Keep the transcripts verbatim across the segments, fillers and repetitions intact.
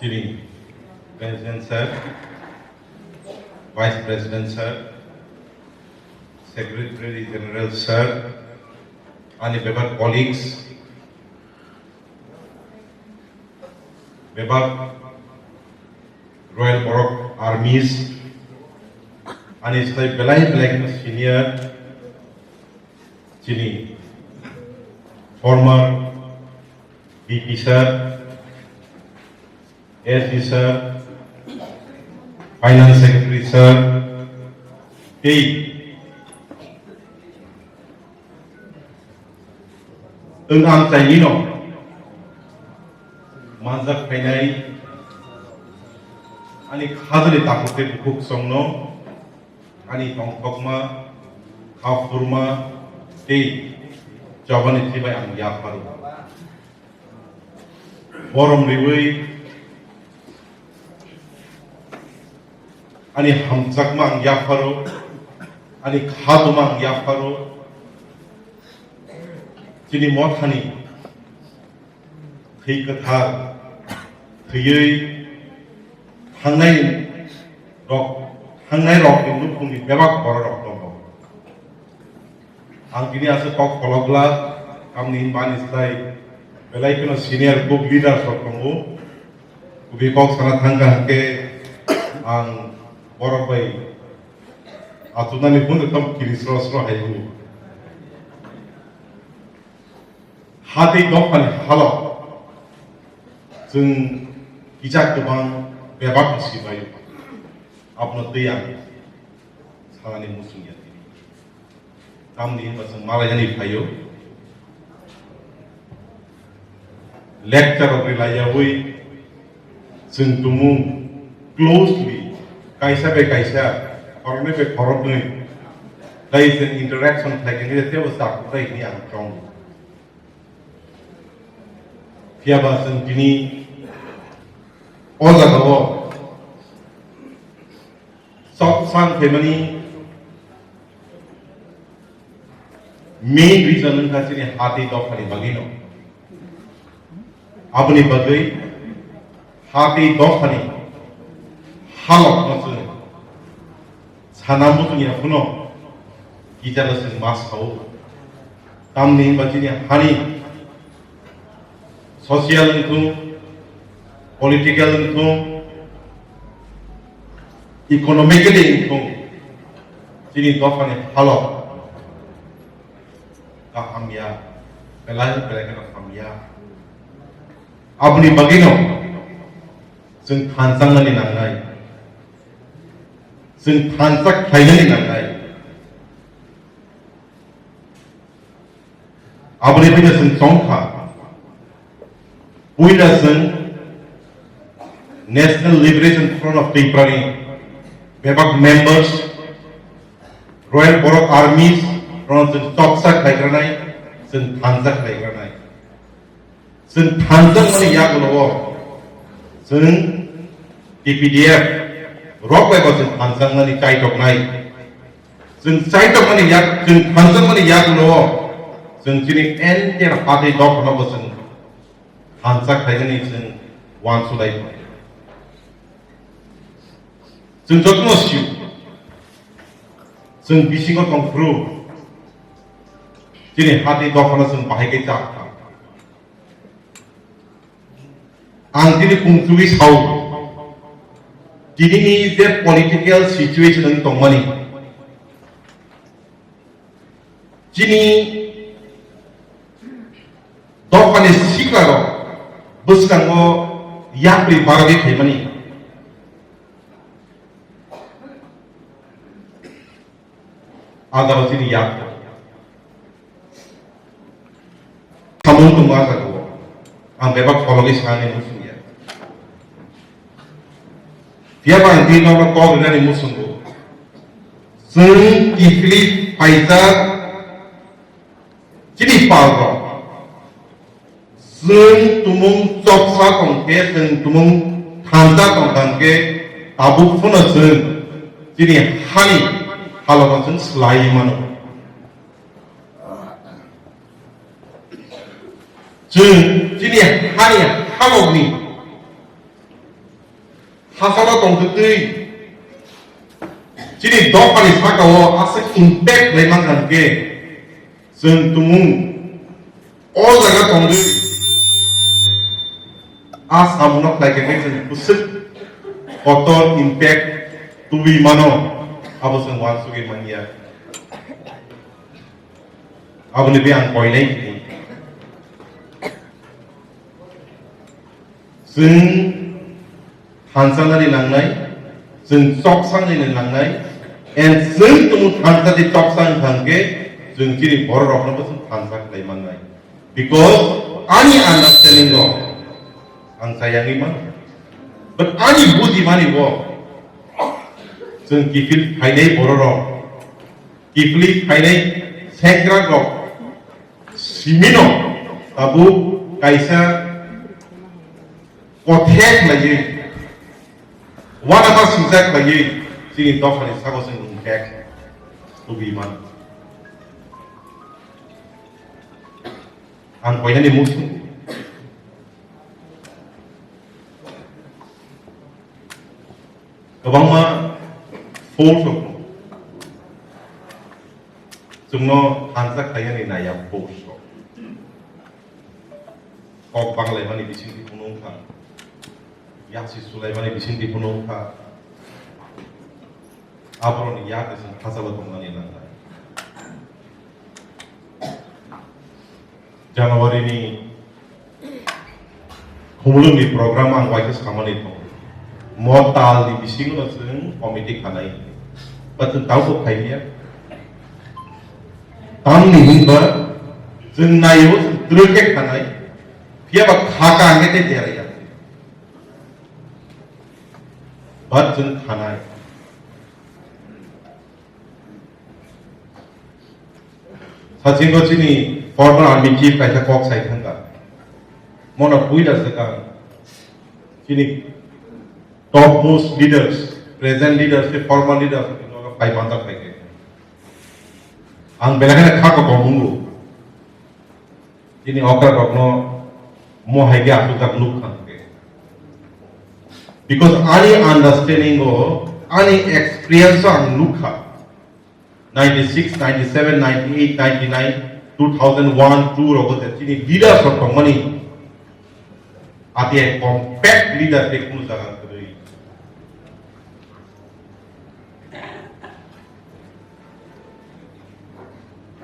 Chini President sir, Vice President sir, Secretary General sir, ani bebak colleagues, bebak Royal Borok Armies, ani slai belai belai kheno senior, chini former B P sir, S D sir, Finance Secretary sir, tei wng amchaini no manjak phainai ani khajani takhuk tei bukhuk songno, ani tongthokma, kha phurma tei chobani thwi bai ang yapharo. Borom riwi ani hamjakma ang yapharo, ani khatuma ang yapharo. Chini mothani thwi kwthar thwiwi thangnai rok, thangnai rokni nukhungni bebak borok rok tongo. Ang tini aswk kok pholokla, tamni hwnba ani slai belai kheno senior kuk leaders rok tongo. Kubui kok sana thangkha hwnkhe ang borok bai achuknani phone ekdom kiri sro sro hai wngo. Ha tei dophani halok chwng kisa kwbang bebak ni sibai abono twi ang sanani muchung ya tini. Tamni hwnba chwng malainani phaio. Lecture rok ri laiyawi chwng tumung closely kaisa bai kaisa, khoroknwi bai khoroknwi tei chwng interaction khlai khe teibo chakhuklai hwnwi ang chongo. Phiya ba chwng tini o jagao sok sang phaimani main reason wngkha chini ha tei dophani bagwino. Aboni bagwi ha tei dophani halokno chwng sana muchung ya phano kicharo chwng ma sao. Tamni hwnba chini hani social wngthung, political wngthung, economically wngthung, chini dophani halok kaham ya, belai belai kheno hamya. Aboni bagwino chwng thansa wngnani nangnai, chwng thansa khlainani nangnai. Aboni bagwi chwng chongkha. Puila chwng National Liberation Front of Tripura ni bebak members, Royal Borok Armies, rono chwng chopsa khlaigranai, chwng thansa khlaigranai. Chwng thanjakmani yagulo o chwng T P D F rok bai bo chwng thanjakmani chaitoknai. Chwng chaitokmani yak, chwng thanjakmani yagulo o chwng chini entire ha tei dophano bo chwng thansa khlainani chwng uansuknai. Chwng jotono sio, chwng bisingo tongphuru chini ha tei dophano chwng bahai khe chakha. Ang tini kungchugwi sao, tinini je political situation wng tongmani, chini dophani siklarok bwskango yapri barogwi phaimani. Adaro chini yak. Samung tongo ah jagao. Ang bebak phologwi sanani muchungya. Phiya ba ang tini nono kok rinani muchungo. Chwng kiphilwi phaijak chini palrok. Chwng tumung chopsa tong khe, chwng tumung thansa tong kha hwn khe, tabuk phano chwng chini hani halono chwng swlaiwi mano. Chwng chini hani halokni Hachalo tongthwtwi chini dophani sakao aswk impact lai mankha hwnkhe, chwng tumung o jaga tongwi a samungno khlai khe chwng bwswk kotor impact tubui mano, abo chwng uansugwi manya. Aboni bagwi ang koinai tini. Chwng thansa nani nangnai, chwng choksa nani nangnai, and chwng tumung thansa di choksa wngkha hwnkhe chwng chini borok rokno bo chwng thansa khlai mannai. Because ani understanding o ang chayangwi mano. But ani bujimani bo chwng kiphil phainai borok rok, kiphilwi phainai sengkrak rok simino tabuk kaisa kothek laiwi, uanama swijak laiwi chini dophani sago chwng wngthek tubui mano. Ang koinani muchung kwbangma force rok chwngno thansa khlainani naiya force rok. Kok banglaimani bisingtwi phunukha, yaksi sulaimani bisingtwi phunukha, aborokni yakni chwng hachalo tongnani nangnai. January ni Khumulwng ni program ang waisa samani tongo. Mo tal ni bisingo no chwng committee khanai. Ba chwng taubo khailiya. Tamni hinba chwng naio chwng twrwk khe khanai. Phiya ba kha ka hwnkhe tei deraya. Ba chwng khanai. Sachingo chini former army chief kaisa kok sai thangkha. Mono puila swkang chini topmost leaders, present leaders, tei former leaders, phai manjak phai khe. Ang belai kheno kha kotor mungo. Chini okra rokno mo hai khe aswk jak nuk kha hwnkhe. Because ani understanding o, ani experience o ang nuk kha. Ninety-six, ninety-seven, ninety-eight, ninety-nine, two thousand one, two rogo je chini leaders rok tongmani, ati ai compact leader tei kunu jaga kwrwi.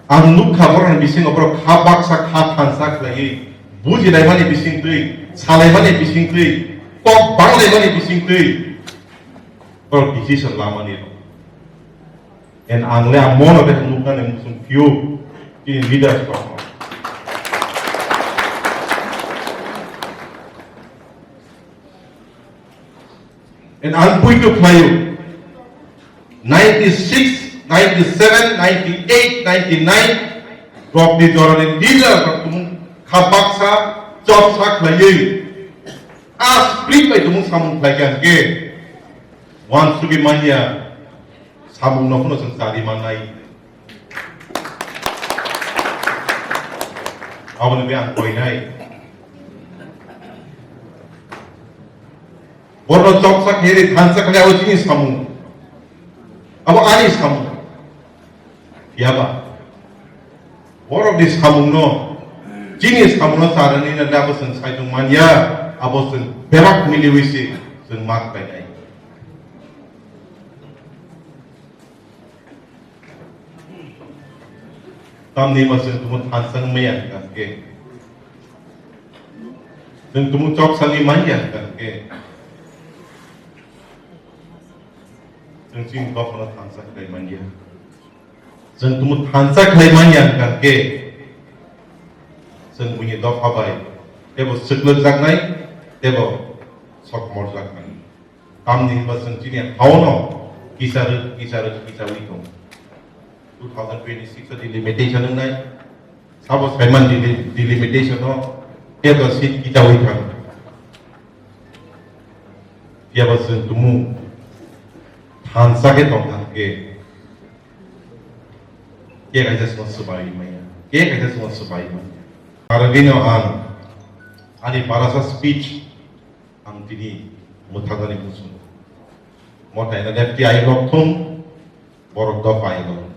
Ang nukha borokni bisingo borok kha baksa kha thansa khlaiwi, bujilaimani bisingtwi, salaimani bisingtwi, kok banglaimani bisingtwi borok decision lamani rok. And ang le amo no de nuknani muchung phio chini leaders rok. And ang poito khlaio, ninety-six, ninety-seven, ninety-eight, ninety-nine rokni jorani leader rok tumung kha baksa chopsa khlaiwi a split bai tumung samung khlaikha hwnkhe uansugwi manya. Samung no phano chwng chari mannai. Aboni bagwi ang koinai. Borokno chopsa khe ri thansa khe abo chini samung. Abo ani samung. Phiyaba borokni samungno, chini samungno charani na abo chwng saitung manya, abo chwng bebak miliwi se chwng mat painai. Tamni ma chwng tumung thansa wngmaya hwnkha hwnkhe, chwng tumung chopsani manya hwnkha hwnkhe, chwng chini dophano thansa khlai manya. Chwng tumung thansa khlai manya hwnkha hwnkhe, chwng buini dopha bai teibo swklwkjaknai, teibo sokmorjaknai. Tamni hwnba chwng chini haono kisa rwk, kisa rwk, kisawi tongo. Two thousand twenty-six o delimitation wngnai. Sabo saiman deli-, delimitation o teibo seat kisawi thango. Phiyaba chwng tumung thansa khe tongthang khe, khe kaisa chwngno swbai manya, khe kaisa chwngno swbai manya. Aro bini ang ani barasa speech ang tini mwthangnani muchungo. Mo thaino de T I rok thung, borok dopha ino.